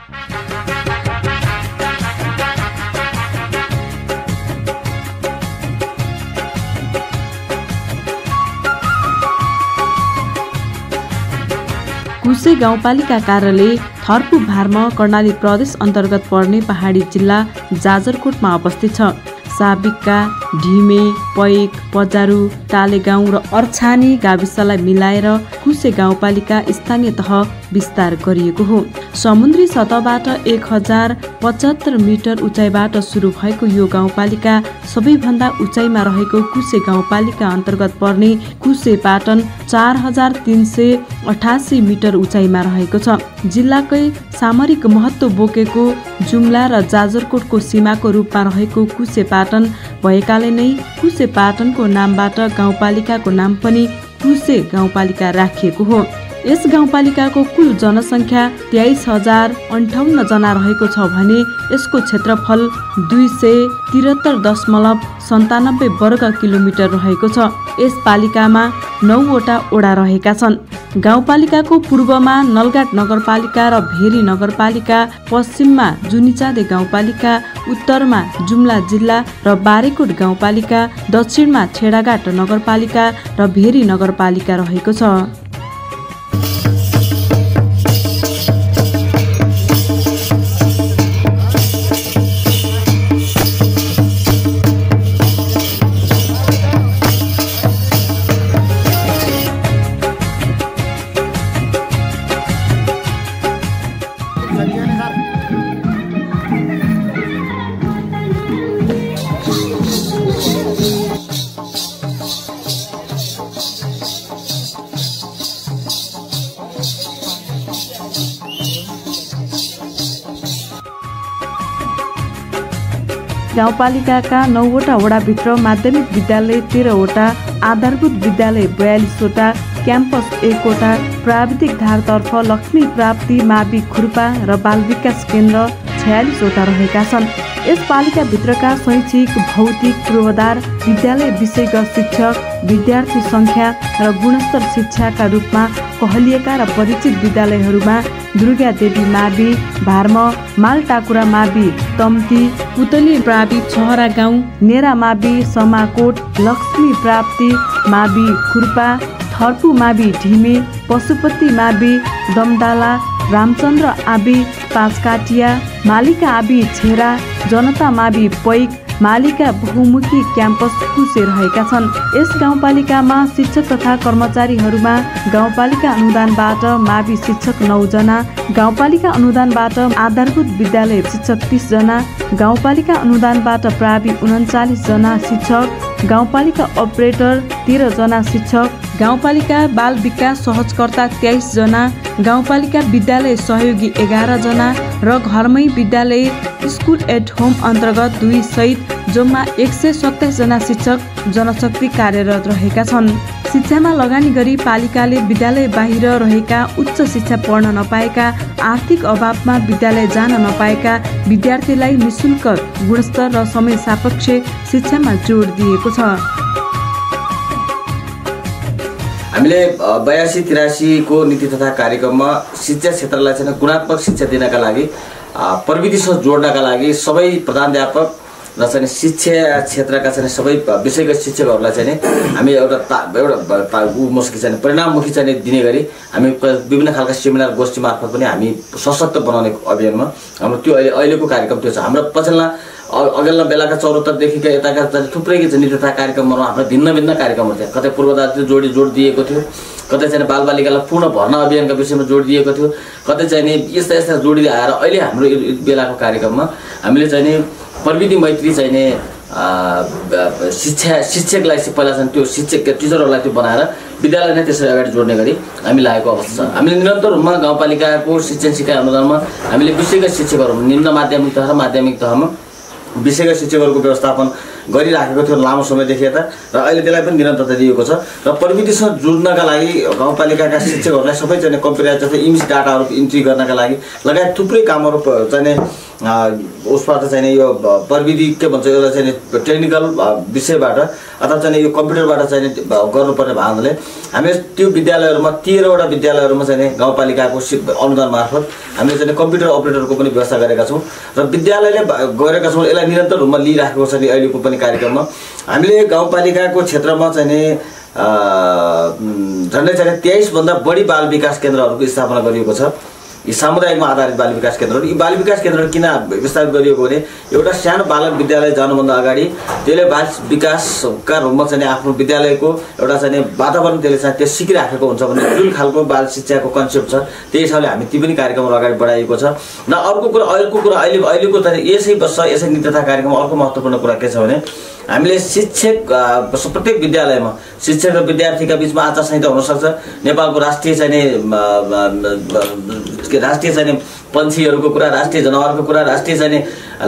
कुसे गाउँपालिका कार्यालय थर्पु भार्म कर्णाली प्रदेश अन्तर्गत पर्ने पहाडी जिल्ला जाजरकोटमा अवस्थित छ। साबिक्का, ढिमे, पैक, पजारु, टालेगाउँ र अर्छानी गाविसलाई मिलाएर कुसे गाउँपालिका स्थानीय तह विस्तार गरिएको हो। समुद्री सतहबाट 1075 मिटर उचाइबाट सुरु भएको यो गाउँपालिका सबैभन्दा उचाइमा रहेको कुसे गाउँपालिका अन्तर्गत पर्ने कुसे पाटन 4388 मिटर उचाइमा रहेको छ। जिल्लाकै सामरिक महत्त्व बोकेको जुम्ला र जाजरकोटको सीमाको रूपमा रहेको कुसे पाटन भएकाले नै कुसे पाटनको नामबाट गाउँपालिकाको नाम पनि कुसे गाउँपालिका राखिएको हो। यस गाउँपालिकाको कुल जनसङ्ख्या 23,058 जना रहेको छ भने यसको क्षेत्रफल 273.97 वर्ग किलोमिटर रहेको छ। यस पालिकामा 9 वटा ओडा रहेका छन्। गाउँपालिकाको पूर्वमा नलगाट नगरपालिका र भेरी नगरपालिका, पश्चिममा जुनिचाँदे गाउँपालिका, उत्तरमा जुम्ला जिल्ला र बारेकोट गाउँपालिका, दक्षिणमा छेडाघाट नगरपालिका र भेरी नगरपालिका रहेको छ। गाउँपालिकाका 9 वटा वडाभित्र माध्यमिक विद्यालय 13 वटा, आधारभूत विद्यालय 42 वटा, क्याम्पस 1 वटा, प्राविधिक धारतर्फ लक्ष्मी प्राप्ति मावि खुर्पा र बाल विकास केन्द्र 46 वटा रहेका छन्। यस पालिकाभित्रका शैक्षिक, भौतिक पूर्वाधार, विद्यालय विषयगत शिक्षक, विद्यार्थी सङ्ख्या र गुणस्तर शिक्षाका रूपमा कहलिएका र परिचित विद्यालयहरूमा दुर्गा देवी मावि, भार्म, मालटाकुरा मावि, तम्ती, पुतली प्रावि छहरा गाउँ, नेरा मावि, समाकोट, लक्ष्मी प्राप्ति मावि खुर्पा, थर्पु मावि ढिमे, पशुपति मावि दमदाला, रामचन्द्र आवि पाँचकाटिया, मालिका आवि छेरा, जनता मावि पैक, मालिका बहुमुखी क्याम्पस कुसे रहेका छन्। यस गाउँपालिकामा शिक्षक तथा कर्मचारीहरूमा गाउँपालिका अनुदानबाट मावि शिक्षक 9 जना, गाउँपालिका अनुदानबाट आधारभूत विद्यालय शिक्षक 30 जना, गाउँपालिका अनुदानबाट प्रावि 39 जना शिक्षक, गाउँपालिका अपरेटर 13 जना शिक्षक, गाउँपालिका बाल विकास सहजकर्ता 23 जना, गाउँपालिका विद्यालय सहयोगी 11 जना र घरमै विद्यालय स्कुल एट होम अन्तर्गत 2 सहित जम्मा 127 जना शिक्षक जनशक्ति कार्यरत रहेका छन्। शिक्षामा लगानी गरी पालिकाले विद्यालय बाहिर रहेका उच्च शिक्षा पढ्न नपाएका, आर्थिक अभावमा विद्यालय जान नपाएका विद्यार्थीलाई निशुल्क गुणस्तर र समय सापेक्ष शिक्षामा जोड दिएको छ। हामीले 82-83 को नीति तथा कार्यक्रममा शिक्षा क्षेत्रलाई चाहिँ गुणात्मक शिक्षा दिनका लागि, प्रविधिसँग जोड्नका लागि सबै प्रधानाध्यापक र चाहिँ शिक्षा क्षेत्रका चाहिँ सबै विषयगत शिक्षकहरूलाई चाहिँ हामी एउटा मुखी चाहिँ परिणाममुखी चाहिँ दिने गरी हामी विभिन्न खालका सेमिनार गोष्ठी मार्फत पनि हामी सशक्त बनाउने अभियानमा हाम्रो त्यो अहिलेको कार्यक्रम त्यो छ। हाम्रो पछिल्ला अघिल्ला बेलाका 74देखिका यताका थुप्रै नीति तथा कार्यक्रमहरू हाम्रो भिन्न भिन्न कार्यक्रमहरू थियो। कतै पूर्वाधार जोड दिएको थियो, कतै चाहिँ बालबालिकालाई पूर्ण भर्ना अभियानका विषयमा जोड दिएको थियो, कतै चाहिँ यस्ता यस्ता जोडिँदै आएर अहिले हाम्रो बेलाको कार्यक्रममा हामीले चाहिँ प्रविधि मैत्री चाहिँ शिक्षकलाई पहिला चाहिँ त्यो शिक्षक टिचरहरूलाई त्यो बनाएर विद्यालय नै त्यसरी अगाडि जोड्ने गरी हामी लागेको अवस्था छ। हामीले निरन्तर रूपमा गाउँपालिकाको शिक्षण सिकाइ अनुदानमा हामीले विषयगत शिक्षकहरू निम्न माध्यमिक तह र माध्यमिक तहमा विषयगत शिक्षकहरूको व्यवस्थापन गरिराखेको थियो लामो समयदेखि यता र अहिले त्यसलाई पनि निरन्तरता दिएको छ र प्रविधिसँग जुड्नका लागि गाउँपालिकाका शिक्षकहरूलाई सबै चाहिँ कम्प्युटर जस्तै इमेज डाटाहरू इन्ट्री गर्नका लागि लगायत थुप्रै कामहरू चाहिँ उसबाट चाहिँ यो प्रविधि के भन्छ एउटा चाहिँ टेक्निकल विषयबाट अथवा चाहिँ यो कम्प्युटरबाट चाहिँ गर्नुपर्ने भावनाले हामीले त्यो विद्यालयहरूमा 13 वटा विद्यालयहरूमा चाहिँ गाउँपालिकाको अनुदान मार्फत हामीले चाहिँ कम्प्युटर अपरेटरको पनि व्यवस्था गरेका छौँ र विद्यालयले गरेका छौँ यसलाई निरन्तर रूपमा लिइराखेको छ नि अहिलेको पनि कार्यक्रममा हामीले गाउँपालिकाको क्षेत्रमा चाहिँ झन्डै चाहिँ 23 भन्दा बढी बाल विकास केन्द्रहरूको स्थापना गरिएको छ यी सामुदायिकमा आधारित बाल विकास केन्द्रहरू यी बाल विकास केन्द्रहरू किन विस्तारित गरिएको भने एउटा सानो बालक विद्यालय जानुभन्दा अगाडि त्यसले बाल विकासका रूपमा चाहिँ आफ्नो विद्यालयको एउटा चाहिँ वातावरण त्यसले चाहिँ त्यो सिकिराखेको हुन्छ भने जुन खालको बाल शिक्षाको कन्सेप्ट छ त्यही हिसाबले हामी ती पनि कार्यक्रमहरू अगाडि बढाइएको छ र अर्को कुरा अहिलेको चाहिँ यसै वर्ष यसै नित्यता कार्यक्रममा अर्को महत्त्वपूर्ण कुरा के छ भने हामीले शिक्षक प्रत्येक विद्यालयमा शिक्षक र विद्यार्थीका बीचमा आचार संहिता हुनसक्छ नेपालको राष्ट्रिय चाहिँ पन्छीहरूको कुरा राष्ट्रिय जनावरको कुरा राष्ट्रिय चाहिँ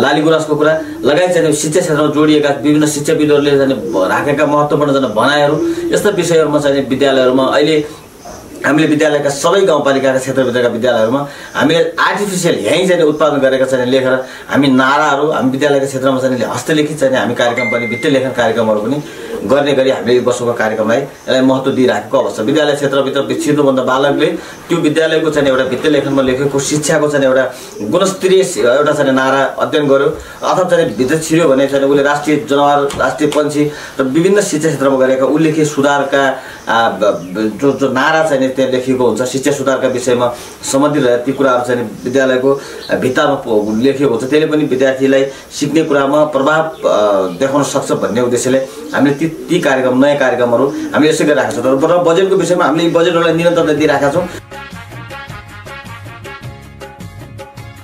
लालीगुराँसको कुरा लगायत चाहिँ शिक्षा क्षेत्रमा जोडिएका विभिन्न शिक्षाविदहरूले चाहिँ राखेका महत्त्वपूर्ण भनाइहरू यस्ता विषयहरूमा चाहिँ विद्यालयहरूमा अहिले हामीले विद्यालयका सबै गाउँपालिकाका क्षेत्रभित्रका विद्यालयहरूमा हामीले आर्टिफिसियल यहीँ चाहिँ उत्पादन गरेका चाहिँ लेखेर हामी नाराहरू हामी विद्यालयका क्षेत्रमा चाहिँ हस्तलिखित चाहिँ हामी कार्यक्रम पनि भित्ते लेखन कार्यक्रमहरू पनि गर्ने गरी हामीले यो वर्षको कार्यक्रमलाई यसलाई महत्त्व दिइराखेको अवस्था विद्यालय क्षेत्रभित्र छिर्नुभन्दा बालकले त्यो विद्यालयको चाहिँ एउटा भित्ते लेखनमा लेखेको शिक्षाको चाहिँ एउटा गुणस्तरीय एउटा चाहिँ नारा अध्ययन गर्यो अथवा चाहिँ भित्र छिर्यो भने चाहिँ उसले राष्ट्रिय जनावर राष्ट्रिय पन्छी र विभिन्न शिक्षा क्षेत्रमा गरेका उल्लेख्य सुधारका जो नारा चाहिँ त्यहाँ लेखिएको हुन्छ शिक्षा सुधारका विषयमा सम्बन्धित रहेर ती कुराहरू चाहिँ विद्यालयको भित्तामा लेखिएको हुन्छ त्यसले पनि विद्यार्थीलाई सिक्ने कुरामा प्रभाव देखाउन सक्छ भन्ने उद्देश्यले हामीले ती कार्यक्रम नयाँ कार्यक्रमहरू हामीले यसै गरिरहेका छौँ र बजेटको विषयमा हामीले बजेटहरूलाई निरन्तरता दिइरहेका छौँ।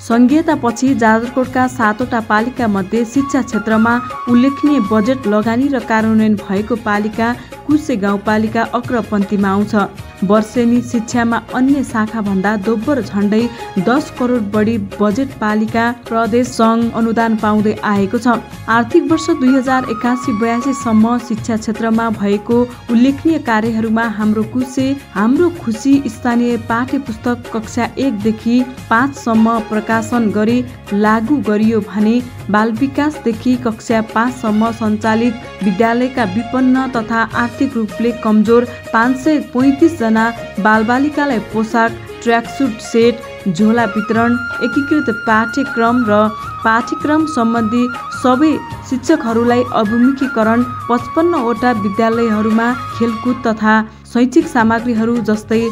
संघीयतापछि जाजरकोटका 7वटा पालिका मध्ये शिक्षा क्षेत्रमा उल्लेखनीय बजेट लगानी र कार्यान्वयन भएको पालिका कुसे गाउँपालिका अग्रपन्थीमा आउँछ। वर्षेनी शिक्षामा अन्य शाखाभन्दा दोब्बर झण्डै 10 करोड बढी बजेट पालिका प्रदेश सङ्घ अनुदान पाउँदै आएको छ। आर्थिक वर्ष 2081-82 सम्म शिक्षा क्षेत्रमा भएको उल्लेखनीय कार्यहरूमा हाम्रो कुसे हाम्रो खुसी स्थानीय पाठ्य पुस्तक कक्षा 1 देखि 5 सम्म प्रकाशन गरी लागू गरियो भने बाल विकासदेखि कक्षा 5 सम्म सञ्चालित विद्यालयका विपन्न तथा आर्थिक रूपले कमजोर 535 जना बालबालिकालाई पोसाक ट्र्याकसुट सेट झोला वितरण एकीकृत पाठ्यक्रम र पाठ्यक्रम सम्बन्धी सबै शिक्षकहरूलाई अभिमुखीकरण 55 वटा विद्यालयहरूमा खेलकुद तथा शैक्षिक सामग्रीहरू जस्तै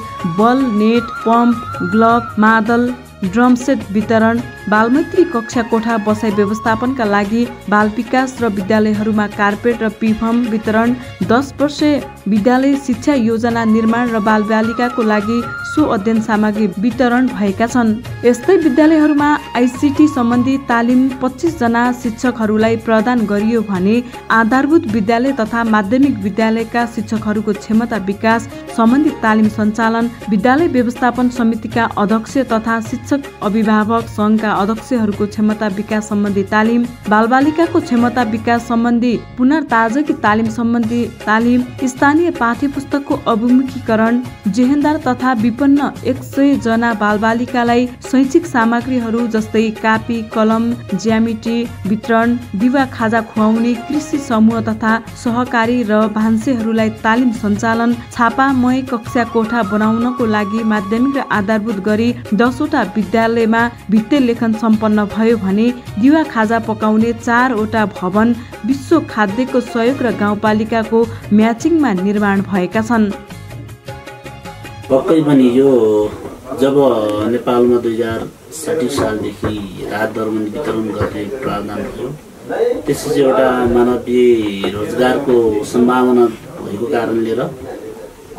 बल नेट पम्प ग्लभ मादल ड्रम सेट वितरण बालमैत्री कक्षा कोठा बसाइ व्यवस्थापनका लागि बाल विकास र विद्यालयहरूमा कार्पेट र पिफम वितरण 10 वर्षे विद्यालय शिक्षा योजना निर्माण र बालबालिकाको लागि सो अध्ययन सामग्री वितरण भएका छन्। यस्तै विद्यालयहरूमा आइसिटी सम्बन्धी तालिम 25 जना शिक्षकहरूलाई प्रदान गरियो भने आधारभूत विद्यालय तथा माध्यमिक विद्यालयका शिक्षकहरूको क्षमता विकास सम्बन्धी तालिम सञ्चालन विद्यालय व्यवस्थापन समितिका अध्यक्ष तथा शिक्षक अभिभावक सङ्घका अध्यक्षहरूको क्षमता विकास सम्बन्धी तालिम बालबालिकाको क्षमता विकास सम्बन्धी पुनर्ताजगी तालिम सम्बन्धी तालिम स्थानीय पाठ्य पुस्तकको अभिमुखीकरण जेहेन्दार तथा विपन्न 100 जना बालबालिकालाई शैक्षिक सामग्रीहरू जस्तै कापी कलम ज्यामिति वितरण दिवा खाजा खुवाउने कृषि समूह तथा सहकारी र भान्सेहरूलाई तालिम सञ्चालन छापामय कक्षा कोठा बनाउनको लागि माध्यमिक र आधारभूत गरी 10 वटा विद्यालयमा भित्ते लेखन सम्पन्न भयो भने दिवा खाजा पकाउने 4 वटा भवन विश्व खाद्यको सहयोग र गाउँपालिकाको म्याचिङमा निर्माण भएका छन्। पक्कै पनि यो जब नेपालमा 2060 सालदेखि राहत दरबन्दी वितरण गर्ने प्रावधान भयो त्यसपछि एउटा मानवीय रोजगारको सम्भावना भएको कारणले र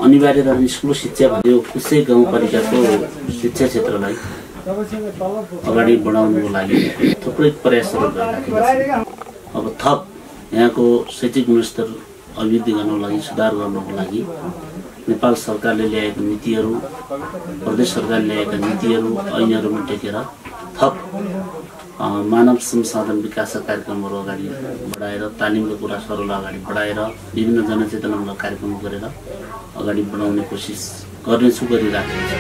अनिवार्यता स्कुल शिक्षा भन्यो कुसे गाउँपालिकाको शिक्षा क्षेत्रलाई अगाडि बढाउनको लागि थुप्रै प्रयासहरू गरिरहेका छन्। अब थप यहाँको शैक्षिक गुणस्तर अभिवृद्धि गर्नको लागि सुधार गर्नको लागि नेपाल सरकारले ल्याएका नीतिहरू प्रदेश सरकारले ल्याएका नीतिहरू ऐनहरूमा टेकेर थप मानव संसाधन विकासका कार्यक्रमहरू अगाडि बढाएर तालिमको कुरा सरल अगाडि बढाएर विभिन्न जनचेतनामूलक कार्यक्रम गरेर अगाडि बढाउने कोसिस गर्नेछु, गरिराखेको छु।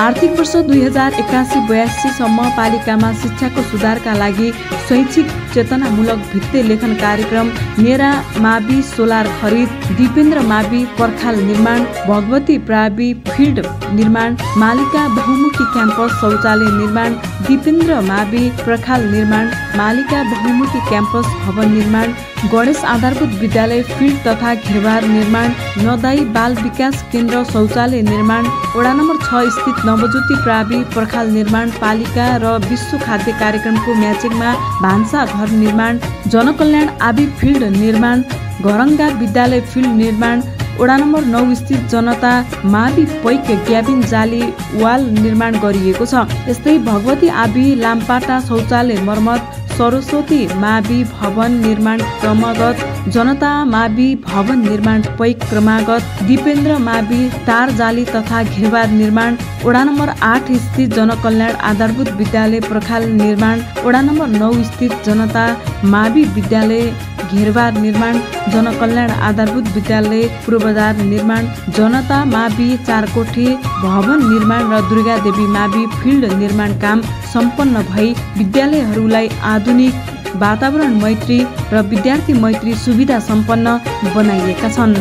आर्थिक वर्ष 2081-82 सम्म पालिकामा शिक्षाको सुधारका लागि शैक्षिक चेतनामूलक भित्ते लेखन कार्यक्रम, नेरा मावि सोलर खरिद, दिपेन्द्र मावि पर्खाल निर्माण, भगवती प्रावि फिल्ड निर्माण, मालिका बहुमुखी क्याम्पस शौचालय निर्माण, दिपेन्द्र मावि पर्खाल निर्माण, मालिका बहुमुखी क्याम्पस भवन निर्माण, गणेश आधारभूत विद्यालय फिल्ड तथा घेरबार निर्माण, नदाई बाल विकास केन्द्र शौचालय निर्माण, वडा नम्बर 6 स्थित नवज्योति प्रावि पर्खाल निर्माण पालिका र विश्व खाद्य कार्यक्रमको म्याचिङमा भान्सा घर निर्माण, जनकल्याण आबि फिल्ड निर्माण, घरङ्गा विद्यालय फिल्ड निर्माण, वडा नम्बर 9 स्थित जनता मावि पैक ग्याबिन जाली वाल निर्माण गरिएको छ। यस्तै भगवती आबि लामपाटा शौचालय मर्मत, सरस्वती मावि भवन निर्माण क्रमगत, जनता मावि भवन निर्माण पैक क्रमागत, दिपेन्द्र मावि तार जाली तथा घेरबार निर्माण, वडा नम्बर 8 स्थित जनकल्याण आधारभूत विद्यालय पर्खाल निर्माण, वडा नम्बर 9 स्थित जनता मावि विद्यालय घेरबार निर्माण, जनकल्याण आधारभूत विद्यालय पूर्वबजार निर्माण, जनता मावि चारकोठी भवन निर्माण र दुर्गा देवी मावि फिल्ड निर्माण काम सम्पन्न भई विद्यालयहरूलाई आधुनिक वातावरण मैत्री र विद्यार्थी मैत्री सुविधा सम्पन्न बनाइएका छन्।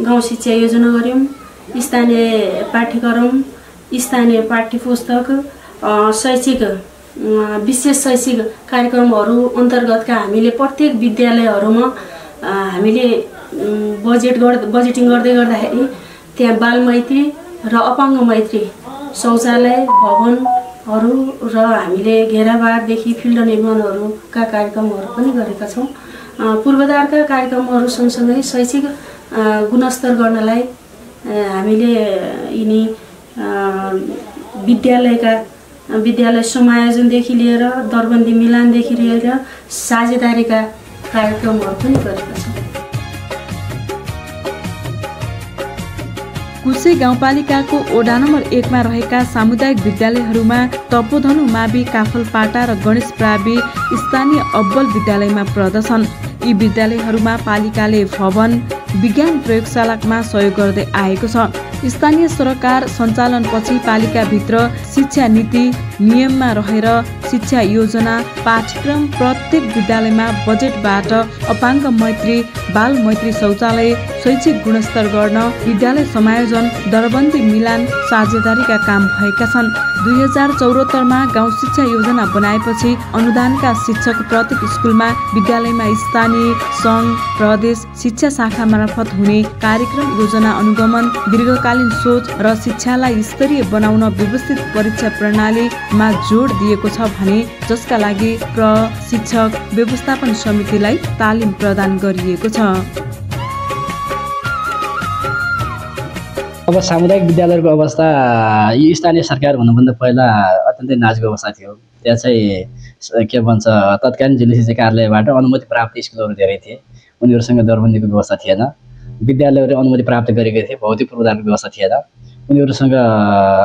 गाउँ शिक्षा योजना गर्यौँ, स्थानीय पाठ्यक्रम, स्थानीय पाठ्यपुस्तक, शैक्षिक विशेष शैक्षिक कार्यक्रमहरू अन्तर्गतका हामीले प्रत्येक विद्यालयहरूमा हामीले बजेटिङ गर्दै गर्दाखेरि त्यहाँ बाल मैत्री र अपाङ्ग मैत्री शौचालय भवनहरू र हामीले घेराबारदेखि फिल्ड निर्माणहरूका कार्यक्रमहरू पनि गरेका छौँ। पूर्वाधारका कार्यक्रमहरू सँगसँगै शैक्षिक गुणस्तर गर्नलाई हामीले यिनी विद्यालय समायोजनदेखि लिएर दरबन्दी मिलानदेखि लिएर साझेदारीका कार्यक्रमहरू पनि गरेका छौँ। कुशे गाउँपालिकाको वडा नम्बर 1 मा रहेका सामुदायिक विद्यालयहरूमा तपोधनु मावि काफलपाटा र गणेश प्रावि स्थानीय अब्बल विद्यालयमा पर्दछन्। यी विद्यालयहरूमा पालिकाले भवन, विज्ञान प्रयोगशालामा सहयोग गर्दै आएको छ। स्थानीय सरकार सञ्चालनपछि पालिकाभित्र शिक्षा नीति नियममा रहेर शिक्षा योजना पाठ्यक्रम प्रत्येक विद्यालयमा बजेटबाट अपाङ्ग मैत्री, बाल मैत्री शौचालय, शैक्षिक गुणस्तर गर्न विद्यालय समायोजन, दरबन्दी मिलान, साझेदारीका काम भएका छन्। 2074 मा गाउँ शिक्षा योजना बनाएपछि अनुदानका शिक्षक प्रत्येक स्कुलमा विद्यालयमा स्थानीय सङ्घ प्रदेश शिक्षा शाखा मार्फत हुने कार्यक्रम योजना अनुगमन, दीर्घकालीन सोच र शिक्षालाई स्तरीय बनाउन व्यवस्थित परीक्षा प्रणालीमा जोड दिएको छ भने जसका लागि प्रशिक्षक व्यवस्थापन समितिलाई तालिम प्रदान गरिएको छ। अब सामुदायिक विद्यालयको अवस्था यो स्थानीय सरकार भन्नुभन्दा पहिला अत्यन्तै नाजुक अवस्था थियो। त्यहाँ चाहिँ के भन्छ तत्कालीन जिल्ला शिक्षा कार्यालयबाट अनुमति प्राप्त स्कुलहरू धेरै थिए, उनीहरूसँग दरबन्दीको व्यवस्था थिएन। विद्यालयहरूले अनुमति प्राप्त गरेका थिए, भौतिक पूर्वाधारको व्यवस्था थिएन, उनीहरूसँग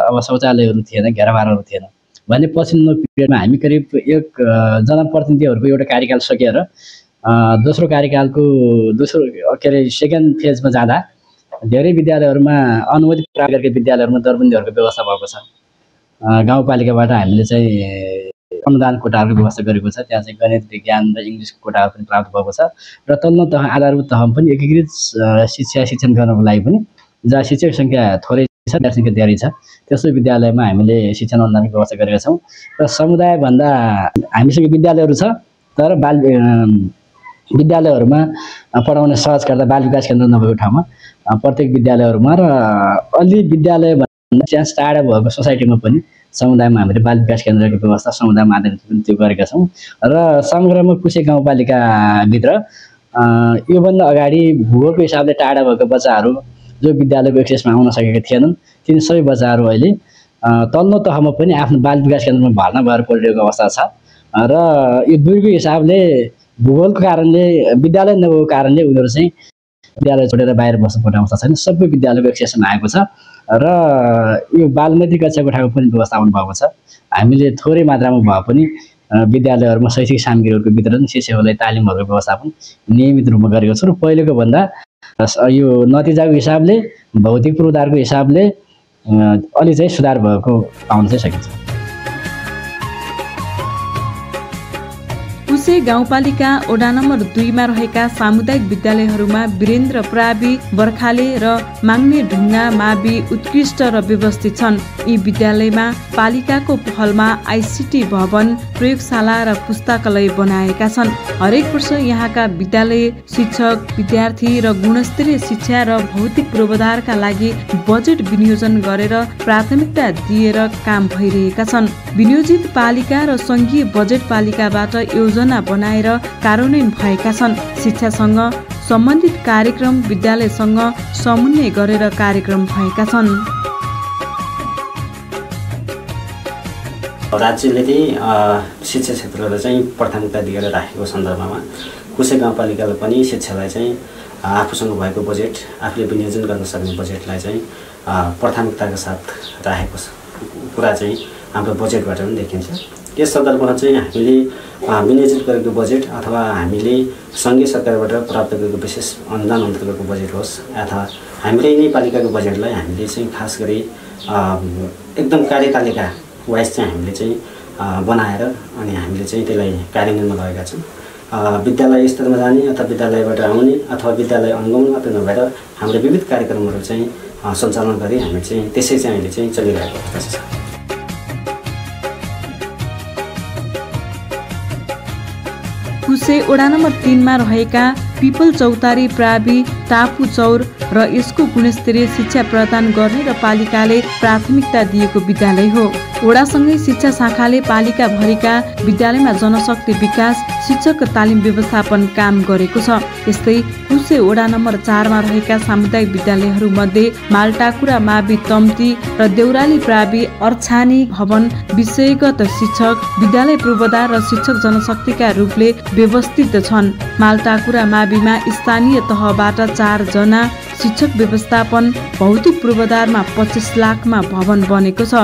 अब शौचालयहरू थिएन, घेराबारहरू थिएन भने पछिल्लो पिरियडमा हामी करिब एक जनप्रतिनिधिहरूको एउटा कार्यकाल सकेर दोस्रो कार्यकालको सेकेन्ड फेजमा जाँदा धेरै विद्यालयहरूमा अनुमति प्राप्त गरेका विद्यालयहरूमा दरबन्दीहरूको व्यवस्था भएको छ। गाउँपालिकाबाट हामीले चाहिँ अनुदान कोटाहरूको व्यवस्था गरेको छ। त्यहाँ चाहिँ गणित, विज्ञान र इङ्ग्लिसको कोटाहरू पनि प्राप्त भएको छ र तल्लो तह आधारभूत तहमा पनि एकीकृत शिक्षण गर्नको लागि पनि जहाँ शिक्षक सङ्ख्या थोरै छ, विद्यार्थी सङ्ख्या धेरै छ, त्यस्तो विद्यालयमा हामीले शिक्षण अनुदानको व्यवस्था गरेका छौँ। र समुदायभन्दा हामीसँग विद्यालयहरू छ तर विद्यालयहरूमा पढाउन सहज गर्दा बाल विकास केन्द्र नभएको ठाउँमा प्रत्येक विद्यालयहरूमा र अलि विद्यालयभन्दा त्यहाँ टाढा भएको सोसाइटीमा पनि समुदायमा हामीले बाल विकास केन्द्रको व्यवस्था समुदायमा आधारित पनि त्यो गरेका छौँ। र समग्रमा कुशे गाउँपालिकाभित्र योभन्दा अगाडि भूगोलको हिसाबले टाढा भएको बच्चाहरू जो विद्यालयको एक्सेसमा आउन सकेका थिएनन् तिनी सबै बच्चाहरू अहिले तल्लो तहमा पनि आफ्नो बाल विकास केन्द्रमा भर्ना भएर पढिरहेको अवस्था छ र यो दूरीको हिसाबले भूगोलको कारणले विद्यालय नभएको कारणले उनीहरू चाहिँ विद्यालय छोडेर बाहिर बस्नुपर्ने अवस्था छैन। सबै विद्यालयको एक्सेसन आएको छ र यो बालमैत्री कक्षा कोठाको पनि व्यवस्थापन भएको छ। हामीले थोरै मात्रामा भए पनि विद्यालयहरूमा शैक्षिक सामग्रीहरूको वितरण, शिक्षकहरूलाई तालिमहरूको व्यवस्थापन नियमित रूपमा गरेको छौँ र पहिलेको भन्दा यो नतिजाको हिसाबले, भौतिक पूर्वाधारको हिसाबले अलि चाहिँ सुधार भएको पाउन चाहिँ सकिन्छ। कुसे गाउँपालिका वडा नम्बर 2 मा रहेका सामुदायिक विद्यालयहरूमा वीरेन्द्र प्रावि, बर्खाले र माग्ने ढुङ्गा मावि उत्कृष्ट र व्यवस्थित छन्। यी विद्यालयमा पालिकाको पहलमा आइसिटी भवन, प्रयोगशाला र पुस्तकालय बनाएका छन्। हरेक वर्ष यहाँका विद्यालय, शिक्षक, विद्यार्थी र गुणस्तरीय शिक्षा र भौतिक पूर्वाधारका लागि बजेट विनियोजन गरेर प्राथमिकता दिएर काम भइरहेका छन्। विनियोजित पालिका र सङ्घीय बजेट पालिकाबाट योजना बनाएर कार्यान्वयन भएका छन्। शिक्षासँग सम्बन्धित कार्यक्रम विद्यालयसँग समन्वय गरेर कार्यक्रम भएका छन्। राज्यले शिक्षा क्षेत्रलाई चाहिँ प्राथमिकता दिएर राखेको सन्दर्भमा कुसे गाउँपालिकाले पनि शिक्षालाई चाहिँ आफूसँग भएको बजेट, आफूले विनियोजन गर्न सक्ने बजेटलाई चाहिँ प्राथमिकताका साथ राखेको कुरा चाहिँ हाम्रो बजेटबाट पनि देखिन्छ। यस सन्दर्भमा चाहिँ हामीले विनियोजित गरेको बजेट अथवा हामीले सङ्घीय सरकारबाट प्राप्त गरेको विशेष अनुदान अन्तर्गतको बजेट होस् अथवा हामीले नै पालिकाको बजेटलाई हामीले चाहिँ खास गरी एकदम कार्यतालिका वाइज चाहिँ हामीले चाहिँ बनाएर अनि हामीले चाहिँ त्यसलाई कार्यान्वयनमा लगेका छौँ। विद्यालय स्तरमा जाने अथवा विद्यालयबाट आउने अथवा विद्यालय अनुगमन मात्रै नभएर हामीले विविध कार्यक्रमहरू चाहिँ सञ्चालन गरी हामी चाहिँ त्यसै चाहिँ अहिले चाहिँ चलिरहेको अवस्था छ। कुसे वडा नम्बर 3 मा रहेका पिपल चौतारी प्रावि, टापु चौर र यसको गुणस्तरीय शिक्षा प्रदान गर्ने र पालिकाले प्राथमिकता दिएको विद्यालय हो। वडासँगै शिक्षा शाखाले पालिका भरिका विद्यालयमा जनशक्ति विकास, शिक्षक तालिम व्यवस्थापन काम गरेको छ। यस्तै कुसे वडा नम्बर 4 मा रहेका सामुदायिक विद्यालयहरूमध्ये मालटाकुरा मावि तम्ती र देउराली प्रावि अर्छानी भवन विषयगत शिक्षक, विद्यालय पूर्वाधार र शिक्षक जनशक्तिका रूपले व्यवस्थित छन्। मालटाकुरा माविमा स्थानीय तहबाट 4 जना शिक्षक व्यवस्थापन, भौतिक पूर्वाधारमा 25 लाखमा भवन बनेको छ।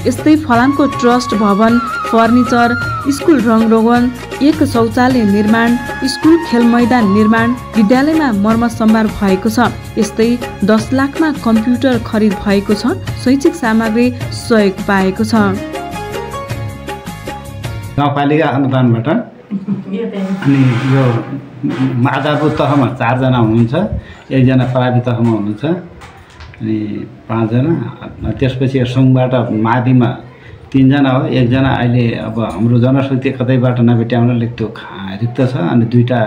यस्तै फलानको ट्रस्ट भवन, फर्निचर, स्कुल रङरोगन, 1 शौचालय निर्माण, स्कुल खेल मैदान निर्माण, विद्यालयमा मर्मत सम्भार भएको छ। यस्तै 10 लाखमा कम्प्युटर खरिद भएको छ। शैक्षिक सामग्री सहयोग पाएको छ। गाउँपालिका अनुदानबाट अनि यो आधारभूत तहमा 4 जना हुनुहुन्छ, 1 जना प्राविधिक तहमा हुनुहुन्छ अनि 5 जना। त्यसपछि सङ्घबाट माविमा 3 जना हो, 1 जना अहिले अब हाम्रो जनशक्ति कतैबाट नभेट्याउनले त्यो रिक्त छ अनि 2टा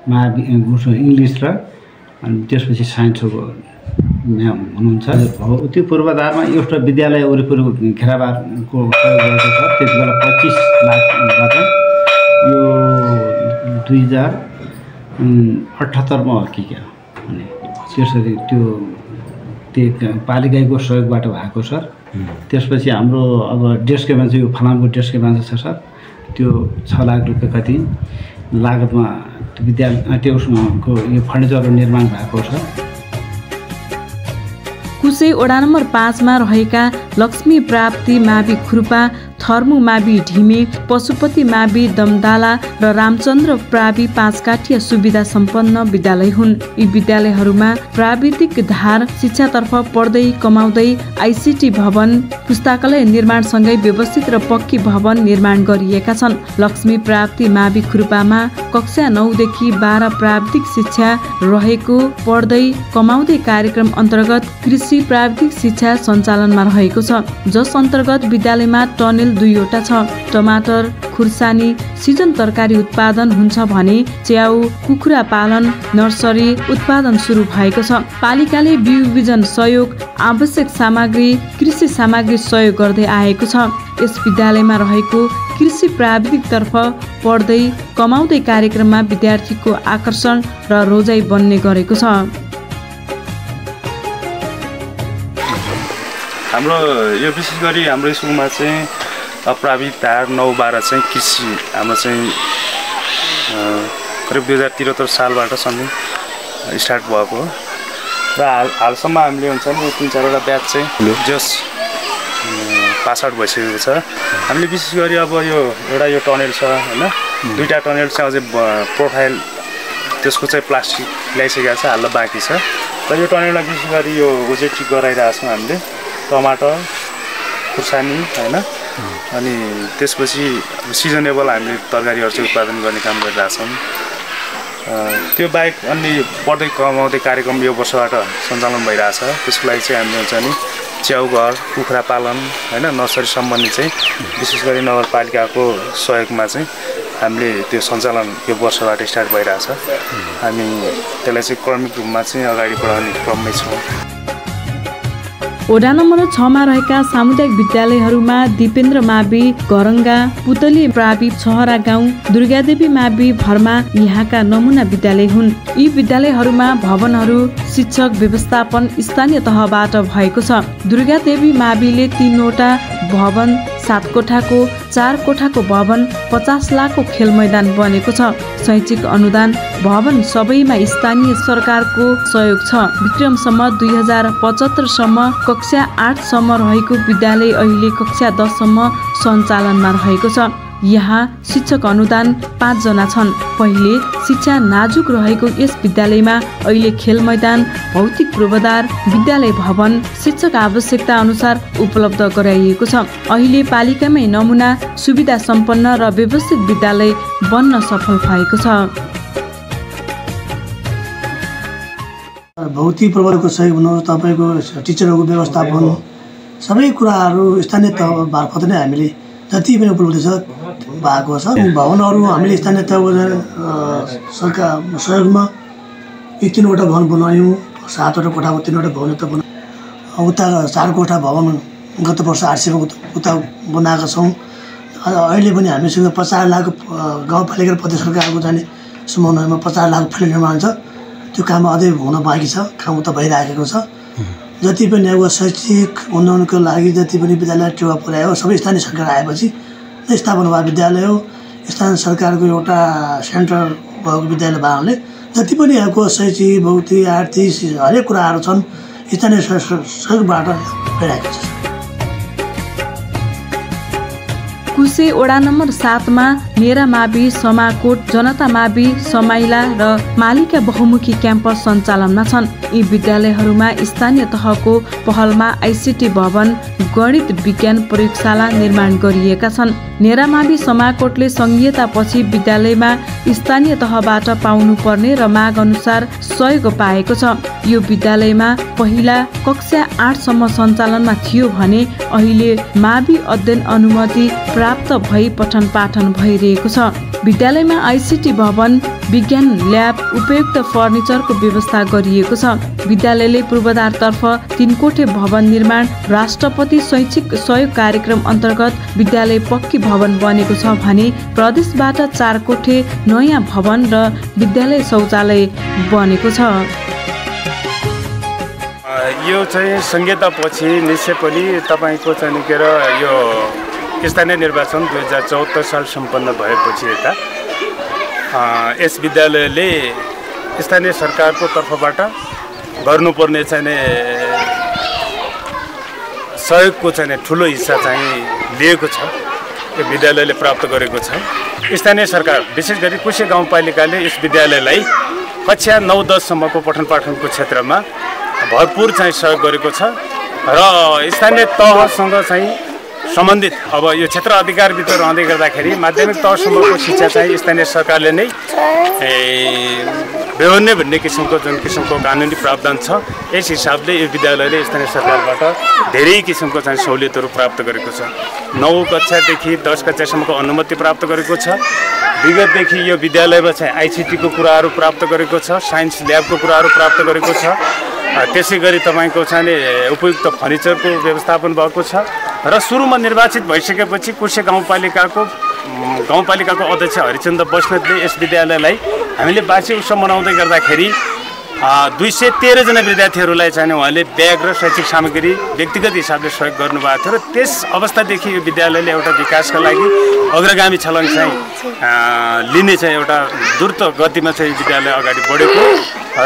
मावि इङ्ग्लिस र अनि त्यसपछि साइन्सको म्याम हुनुहुन्छ। भौतिक पूर्वाधारमा एउटा विद्यालय वरिपरि घेराबारको गरेको छ। त्यति बेला 25 लाखबाट यो 2078 मा हो कि क्या अनि त्यसरी त्यो पालिकाको सहयोगबाट भएको छ। त्यसपछि हाम्रो अब डेस्क बेन्च यो फलामको डेस्क बेन्च छ सर, त्यो 6 लाख रुपियाँ कति लागतमा विद्यालय त्योको यो फर्निचरको निर्माण भएको छ। कुसे वडा नम्बर 5 मा रहेका लक्ष्मी प्राप्ति मावि खुर्पा, थर्मु मावि ढिमे, पशुपति मावि दमदाला र रामचन्द्र प्रावि 5 काठिया सुविधा सम्पन्न विद्यालय हुन्। यी विद्यालयहरूमा प्राविधिक धार शिक्षातर्फ पढ्दै कमाउँदै आइसिटी भवन, पुस्तकालय निर्माणसँगै व्यवस्थित र पक्की भवन निर्माण गरिएका छन्। लक्ष्मी प्राप्ति मावि खुर्पामा कक्षा 9 देखि 12 प्राविधिक शिक्षा रहेको, पढ्दै कमाउँदै कार्यक्रम अन्तर्गत कृषि प्राविधिक शिक्षा सञ्चालनमा रहेको छ, जस अन्तर्गत विद्यालयमा टनेल 2वटा छ। टमाटर, खुर्सानी, सिजन तरकारी उत्पादन हुन्छ भने च्याउ, कुखुरा पालन, नर्सरी उत्पादन सुरु भएको छ। पालिकाले बिउ बिजन सहयोग, आवश्यक सामग्री, कृषि सामग्री सहयोग गर्दै आएको छ। यस विद्यालयमा रहेको कृषि प्राविधिकतर्फ पढ्दै कमाउँदै कार्यक्रममा विद्यार्थीको आकर्षण र रोजाइ बन्ने गरेको छ। हाम्रो यो विशेष गरी हाम्रो स्कुलमा चाहिँ अप्रावित धार 9-12 चाहिँ कृषि हाम्रो चाहिँ करिब 2073 सालबाट समेत स्टार्ट भएको हो र हालसम्म हामीले हुन्छ नि 3-4वटा ब्याच चाहिँ जस पास आउट भइसकेको छ। हामीले विशेष गरी अब यो एउटा यो टनेल छ हैन, 2टा टनेल चाहिँ अझै प्रोफाइल त्यसको चाहिँ प्लास्टिक ल्याइसकेको छ, हाल्न बाँकी छ र यो टनेलमा विशेष गरी यो ओजेटी गराइरहेको छौँ हामीले, टमाटर खुर्सानी हैन, अनि त्यसपछि सिजनेबल हामीले तरकारीहरू चाहिँ उत्पादन गर्ने काम गरिरहेछौँ। त्यो बाहेक अन्य बढ्दै कमाउँदै कार्यक्रम यो वर्षबाट सञ्चालन भइरहेछ। त्यसको लागि चाहिँ हामीले हुन्छ नि च्याउघर, कुखुरा पालन हैन, नर्सरी सम्बन्धी चाहिँ विशेष गरी नगरपालिकाको सहयोगमा चाहिँ हामीले त्यो सञ्चालन यो वर्षबाट स्टार्ट भइरहेछ। हामी त्यसलाई चाहिँ क्रमिक रूपमा चाहिँ अगाडि बढाउने क्रममै छौँ। वडा नम्बर 6 मा रहेका सामुदायिक विद्यालयहरूमा दिपेन्द्र मावि गरङ्गा, पुतली प्रावि छहरा गाउँ, दुर्गादेवी मावि भरमा यहाँका नमुना विद्यालय हुन्। यी विद्यालयहरूमा भवनहरू, शिक्षक व्यवस्थापन स्थानीय तहबाट भएको छ। दुर्गादेवी माविले 3वटा भवन, 7 कोठाको, 4 कोठाको भवन, 50 लाखको खेल मैदान बनेको छ। शैक्षिक अनुदान भवन सबैमा स्थानीय सरकारको सहयोग छ। विक्रमसम्म 2075 सम्म कक्षा 8 सम्म रहेको विद्यालय अहिले कक्षा 10 सम्म सञ्चालनमा रहेको छ। यहाँ शिक्षक अनुदान 5 जना छन्। पहिले शिक्षा नाजुक रहेको यस विद्यालयमा अहिले खेल मैदान, भौतिक पूर्वाधार, विद्यालय भवन, शिक्षक आवश्यकता अनुसार उपलब्ध गराइएको छ। अहिले पालिकामै नमुना सुविधा सम्पन्न र व्यवस्थित विद्यालय बन्न सफल भएको छ। भौतिक पूर्वाधारको सहयोग भन्नु, तपाईँको टिचरहरूको व्यवस्थापन, सबै कुराहरू स्थानीय तह मार्फत नै हामीले जति पनि उपलब्ध छ भएको छ। भवनहरू हामीले स्थानीय तहको सरकार सहयोगमा 3वटा भवन बनायौँ, 7वटा कोठाको 3वटा भवन त बनायौँ। उता 4 कोठा भवन गत वर्ष 800 उता बनाएका छौँ। अहिले पनि हामीसँग 50 लाख गाउँपालिका र प्रदेश सरकारको जाने समन्वयमा 50 लाख फिल्ड निर्माण छ। त्यो काम अझै हुन बाँकी छ, काम त भइराखेको छ। जति पनि अब शैक्षिक उन्नयनको लागि जति पनि विद्यालय टेवा पुर्यायो सबै स्थानीय सरकार आएपछि स्थापना भएको विद्यालय हो। स्थानीय सरकारको एउटा सेन्टर भएको विद्यालय भएकोले जति पनि यहाँको शैक्षिक, भौतिक, आर्थिक हरेक कुराहरू छन् स्थानीय सहयोगबाट भइरहेको छ। कुसे वडा नम्बर 7 मा नेरा मावि, समाकोट, जनता मावि, समाइला र मालिका बहुमुखी क्याम्पस सञ्चालनमा छन्। यी विद्यालयहरूमा स्थानीय तहको पहलमा आइसिटी भवन, गणित विज्ञान प्रयोगशाला निर्माण गरिएका छन्। नेरा मावि समाकोटले संघीयतापछि विद्यालयमा स्थानीय तहबाट पाउनुपर्ने र माग अनुसार सहयोग पाएको छ। यो विद्यालयमा पहिला कक्षा 8 सम्म सञ्चालनमा थियो भने अहिले मावि अध्ययन अनुमति प्राप्त भई पठन पाठन भइरहेको छ। विद्यालयमा आइसिटी भवन, विज्ञान ल्याब, उपयुक्त फर्निचरको व्यवस्था गरिएको छ। विद्यालयले पूर्वाधारतर्फ 3 कोठे भवन निर्माण, राष्ट्रपति शैक्षिक सहयोग कार्यक्रम अन्तर्गत विद्यालय पक्की भवन बनेको छ भने प्रदेशबाट 4 कोठे नयाँ भवन र विद्यालय शौचालय बनेको छ। यो चाहिँ संहितापछि निश्चय पनि तपाईँको चाहिँ के र यो स्थानीय निर्वाचन 2074 साल सम्पन्न भएपछि यता यस विद्यालयले स्थानीय सरकारको तर्फबाट गर्नुपर्ने चाहिँ सहयोगको चाहिँ ठुलो हिस्सा चाहिँ लिएको छ, यो विद्यालयले प्राप्त गरेको छ। स्थानीय सरकार विशेष गरी कुसे गाउँपालिकाले यस विद्यालयलाई कक्षा 9-10 सम्मको पठन पाठनको क्षेत्रमा भरपुर चाहिँ सहयोग गरेको छ र स्थानीय तहसँग चाहिँ सम्बन्धित अब यो क्षेत्र अधिकारभित्र रहँदै गर्दाखेरि माध्यमिक तहसम्मको शिक्षा चाहिँ स्थानीय सरकारले नै बेहोर्ने भन्ने किसिमको जुन किसिमको कानुनी प्रावधान छ, यस हिसाबले यो विद्यालयले स्थानीय सरकारबाट धेरै किसिमको चाहिँ सहुलियतहरू प्राप्त गरेको छ। 9 कक्षादेखि 10 कक्षासम्मको अनुमति प्राप्त गरेको छ। विगतदेखि यो विद्यालयमा चाहिँ आइसिटीको कुराहरू प्राप्त गरेको छ, साइन्स ल्याबको कुराहरू प्राप्त गरेको छ। त्यसै गरी तपाईँको चाहिँ उपयुक्त फर्निचरको व्यवस्थापन भएको छ र सुरुमा निर्वाचित भइसकेपछि कुसे गाउँपालिकाको अध्यक्ष हरिचन्द्र बस्नेतले यस विद्यालयलाई हामीले वार्षिक उत्सव मनाउँदै गर्दाखेरि 213 जना विद्यार्थीहरूलाई चाहिँ उहाँले ब्याग र शैक्षिक सामग्री व्यक्तिगत हिसाबले सहयोग गर्नुभएको थियो र त्यस अवस्थादेखि यो विद्यालयले एउटा विकासका लागि अग्रगामी छलङ चाहिँ लिने चाहिँ एउटा द्रुत गतिमा चाहिँ विद्यालय अगाडि बढेको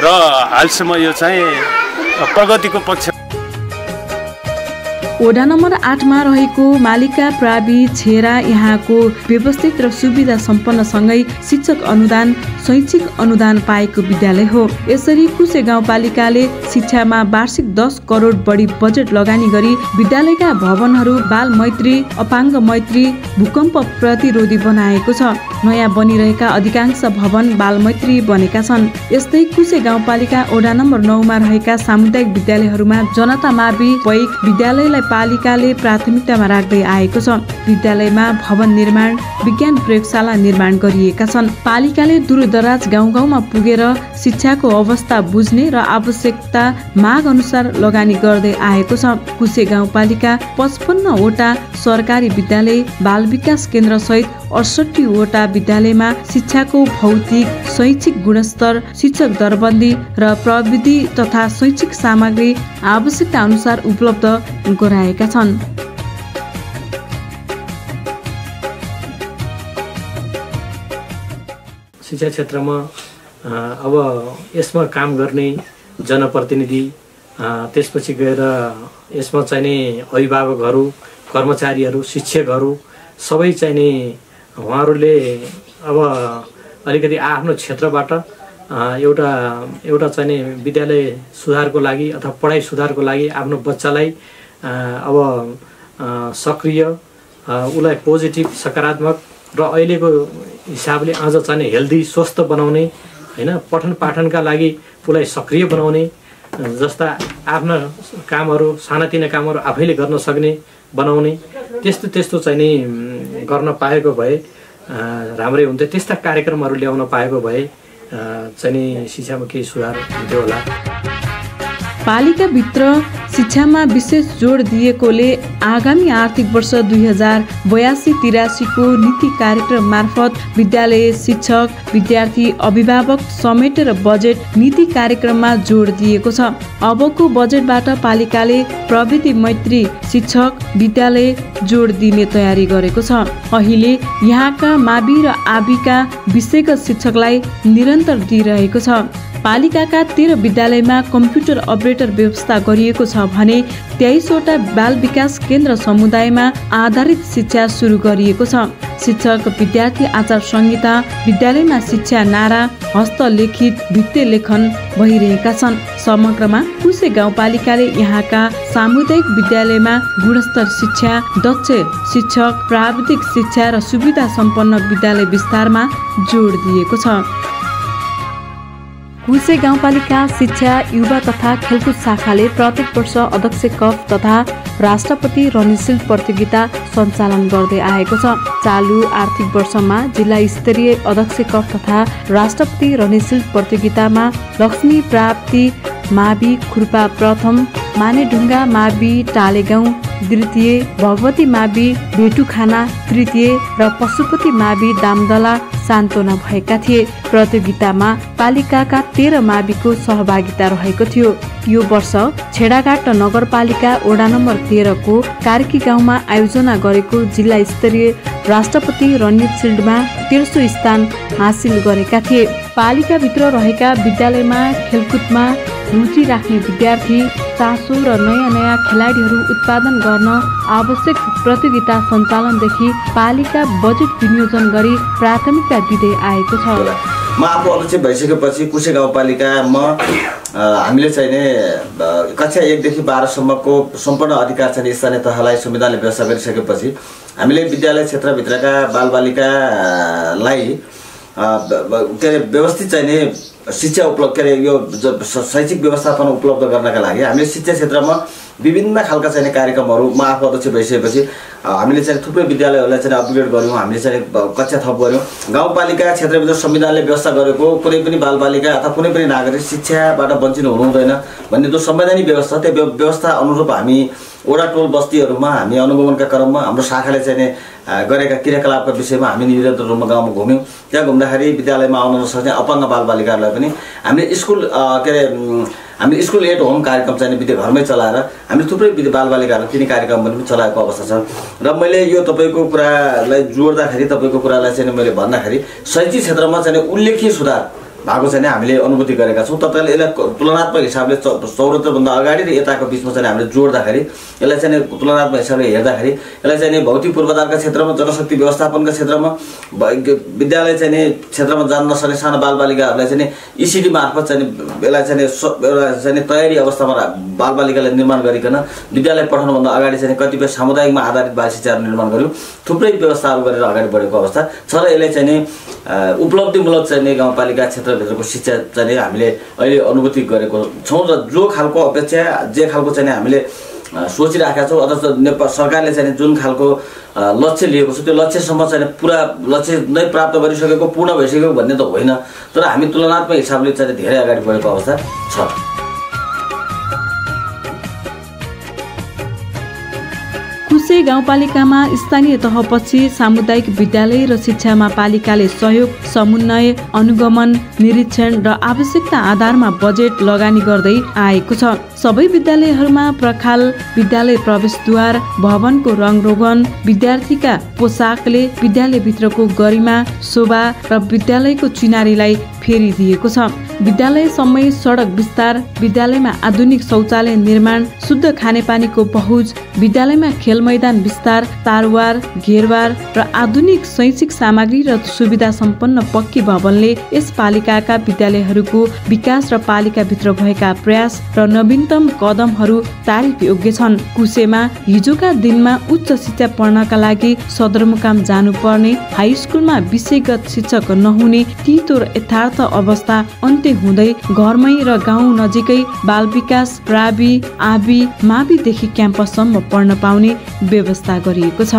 र हालसम्म यो चाहिँ प्रगतिको पक्ष। वडा नम्बर 8 मा रहेको मालिका प्रावि छेरा यहाँको व्यवस्थित र सुविधा सम्पन्न सँगै शिक्षक अनुदान शैक्षिक अनुदान पाएको विद्यालय हो। यसरी कुसे गाउँपालिकाले शिक्षामा वार्षिक 10 करोड बढी बजेट लगानी गरी विद्यालयका भवनहरू बाल मैत्री अपाङ्ग मैत्री भूकम्प प्रतिरोधी बनाएको छ। नयाँ बनिरहेका अधिकांश भवन बाल मैत्री बनेका छन्। यस्तै कुसे गाउँपालिका वडा नम्बर 9 मा रहेका सामुदायिक विद्यालयहरूमा जनता मावि पैक विद्यालयलाई पालिकाले प्राथमिकतामा राख्दै आएको छ। विद्यालयमा भवन निर्माण विज्ञान प्रयोगशाला निर्माण गरिएका छन्। पालिकाले दूरदराज गाउँ-गाउँमा पुगेर शिक्षाको अवस्था बुझ्ने र आवश्यकता माग अनुसार लगानी गर्दै आएको छ। कुसे गाउँपालिका 55 वटा सरकारी विद्यालय बाल विकास केन्द्र सहित 68 वटा विद्यालयमा शिक्षाको भौतिक शैक्षिक गुणस्तर शिक्षक दरबन्दी र प्रविधि तथा शैक्षिक सामग्री आवश्यकता अनुसार उपलब्ध गराएका छन्। शिक्षा क्षेत्रमा अब यसमा काम गर्ने जनप्रतिनिधि त्यसपछि गएर यसमा चाहिने अभिभावकहरू कर्मचारीहरू शिक्षकहरू सबै चाहिने उहाँहरूले अब अलिकति आफ्नो क्षेत्रबाट एउटा चाहिने विद्यालय सुधारको लागि अथवा पढाइ सुधारको लागि आफ्नो बच्चालाई अब सक्रिय उसलाई पोजिटिभ सकारात्मक र अहिलेको हिसाबले अझ चाहिने हेल्दी स्वस्थ बनाउने हैन पठन पाठनका लागि उसलाई सक्रिय बनाउने जस्ता आफ्ना कामहरू सानातिना कामहरू आफैले गर्न सक्ने बनाउने त्यस्तो चाहिने गर्न पाएको भए राम्रै हुन्थ्यो। त्यस्ता कार्यक्रमहरू ल्याउन पाएको भए चाहिँ शिक्षामा केही सुधार हुन्थ्यो होला। पालिकाभित्र शिक्षामा विशेष जोड दिएकोले आगामी आर्थिक वर्ष 2082-83 को नीति कार्यक्रम मार्फत विद्यालय शिक्षक विद्यार्थी अभिभावक समेटेर बजेट नीति कार्यक्रममा जोड दिएको छ। अबको बजेटबाट पालिकाले प्रविधि मैत्री शिक्षक विद्यालय जोड दिने तयारी गरेको छ। अहिले यहाँका मावि र आविका विषयगत शिक्षकलाई निरन्तर दिइरहेको छ। पालिकाका 13 विद्यालयमा कम्प्युटर अपरेटर व्यवस्था गरिएको छ भने 23 वटा बाल विकास केन्द्र समुदायमा आधारित शिक्षा सुरु गरिएको छ। शिक्षक विद्यार्थी आचार संहिता विद्यालयमा शिक्षा नारा हस्तलिखित भित्ते लेखन भइरहेका छन्। समग्रमा कुसे गाउँपालिकाले यहाँका सामुदायिक विद्यालयमा गुणस्तर शिक्षा दक्ष शिक्षक प्राविधिक शिक्षा र सुविधा सम्पन्न विद्यालय विस्तारमा जोड दिएको छ। कुसे गाउँपालिका शिक्षा युवा तथा खेलकुद शाखाले प्रत्येक वर्ष अध्यक्ष कप तथा राष्ट्रपति रणशील्ड प्रतियोगिता सञ्चालन गर्दै आएको छ। चालु आर्थिक वर्षमा जिल्ला स्तरीय अध्यक्ष कप तथा राष्ट्रपति रणशील्ड प्रतियोगितामा लक्ष्मी प्राप्ति मावि खुर्पा प्रथम, मानेढुङ्गा मावि टालेगाउँ द्वितीय, भगवती मावि भेटुखाना तृतीय र पशुपति मावि दामदला सान्तोना भएका थिए। प्रतियोगितामा पालिकाका 13 माविको सहभागिता रहेको थियो। यो वर्ष छेडाघाट नगरपालिका वडा नम्बर 13 को कार्की गाउँमा आयोजना गरेको जिल्ला स्तरीय राष्ट्रपति रणशील्डमा 13औं स्थान हासिल गरेका थिए। पालिकाभित्र रहेका विद्यालयमा खेलकुदमा रुचि राख्ने विद्यार्थी चासो र नयाँ खेलाडीहरू उत्पादन गर्न आवश्यक प्रतियोगिता सञ्चालनदेखि पालिका बजेट विनियोजन गरी प्राथमिकता दिँदै आएको छ। म आफू अध्यक्ष भइसकेपछि कुसे गाउँपालिकामा हामीले चाहिने कक्षा 1 देखि 12 सम्मको सम्पूर्ण अधिकार चाहिँ स्थानीय तहलाई संविधानले व्यवस्था गरिसकेपछि हामीले विद्यालय क्षेत्रभित्रका बालबालिकालाई के अरे व्यवस्थित चाहिने शिक्षा उपलब्ध के अरे यो शैक्षिक व्यवस्थापन उपलब्ध गर्नका लागि हामीले शिक्षा क्षेत्रमा विभिन्न खालका चाहिँ कार्यक्रमहरू म आफू अध्यक्ष भइसकेपछि हामीले चाहिँ थुप्रै विद्यालयहरूलाई चाहिँ अपग्रेड गऱ्यौँ, हामीले चाहिँ कक्षा थप गऱ्यौँ। गाउँपालिका क्षेत्रभित्र संविधानले व्यवस्था गरेको कुनै पनि बालबालिका अथवा कुनै पनि नागरिक शिक्षाबाट वञ्चित हुनु हुँदैन भन्ने जो संवैधानिक व्यवस्था, त्यो व्यवस्था अनुरूप हामी वडा टोल बस्तीहरूमा हामी अनुगमनका क्रममा हाम्रो शाखाले चाहिँ गरेका क्रियाकलापका विषयमा हामी निरन्तर रूपमा गाउँमा घुम्यौँ। त्यहाँ घुम्दाखेरि विद्यालयमा आउन नसक्ने अपाङ्ग बालबालिकाहरूलाई पनि हामीले स्कुल हामीले स्कुल एट होम कार्यक्रम चाहिँ घरमै चलाएर हामीले थुप्रै बालबालिकाहरू तिनी कार्यक्रम पनि चलाएको अवस्था छ। र मैले यो तपाईँको कुरालाई जोड्दाखेरि, तपाईँको कुरालाई चाहिँ मैले भन्दाखेरि शैक्षिक क्षेत्रमा चाहिँ उल्लेख्य सुधार भएको चाहिँ हामीले अनुभूति गरेका छौँ। तत्काल यसलाई तुलनात्मक हिसाबले 74 भन्दा अगाडि र यताको बिचमा चाहिँ हामीले जोड्दाखेरि, यसलाई चाहिँ तुलनात्मक हिसाबले हेर्दाखेरि यसलाई चाहिँ भौतिक पूर्वाधारका क्षेत्रमा, जनशक्ति व्यवस्थापनका क्षेत्रमा, विद्यालय चाहिँ क्षेत्रमा जान नसक्ने साना बालबालिकाहरूलाई चाहिँ इसिडी मार्फत चाहिँ यसलाई चाहिँ तयारी अवस्थामा बालबालिकालाई निर्माण गरिकन विद्यालय पठाउनुभन्दा अगाडि चाहिँ कतिपय सामुदायिकमा आधारित बाल शिक्षाहरू निर्माण गऱ्यौँ। थुप्रै व्यवस्थाहरू गरेर अगाडि बढेको अवस्था छ र यसले चाहिँ उपलब्धिमूलक चाहिँ गाउँपालिका क्षेत्रभित्रको शिक्षा चाहिँ हामीले अहिले अनुभूति गरेको छौँ। र जो खालको अपेक्षा, जे खालको चाहिँ हामीले सोचिराखेका छौँ अथवा नेपाल सरकारले चाहिँ जुन खालको लक्ष्य लिएको छ त्यो लक्ष्यसम्म चाहिँ पुरा लक्ष्य नै प्राप्त गरिसकेको, पूर्ण भइसकेको भन्ने त होइन, तर हामी तुलनात्मक हिसाबले चाहिँ धेरै अगाडि बढेको अवस्था छ। कुसे गाउँपालिकामा स्थानीय तहपछि सामुदायिक विद्यालय र शिक्षामा पालिकाले सहयोग, समन्वय, अनुगमन, निरीक्षण र आवश्यकता आधारमा बजेट लगानी गर्दै आएको छ। सबै विद्यालयहरूमा प्रखाल, विद्यालय प्रवेशद्वार, भवनको रङरोगन, विद्यार्थीका पोसाकले विद्यालयभित्रको गरिमा, शोभा र विद्यालयको चिनारीलाई फेरिदिएको छ। विद्यालयसम्मै सडक विस्तार, विद्यालयमा आधुनिक शौचालय निर्माण, शुद्ध खानेपानीको पहुँच, विद्यालयमा खेल मैदान विस्तार, तारवार, घेरवार र आधुनिक शैक्षिक सामग्री र सुविधा सम्पन्न पक्की भवनले यस पालिकाका विद्यालयहरूको विकास र पालिकाभित्र भएका प्रयास र नवीनतम कदमहरू तारिफ योग्य छन्। कुसेमा हिजोका दिनमा उच्च शिक्षा पढ्नका लागि सदरमुकाम जानुपर्ने, हाई स्कुलमा विषयगत शिक्षक नहुने तीतो र यथार्थ अवस्था अन्त्य हुँदै घरमै र गाउँ नजिकै बाल विकास, प्रावि, आबि, माविदेखि क्याम्पससम्म पढ्न पाउने व्यवस्था गरिएको छ।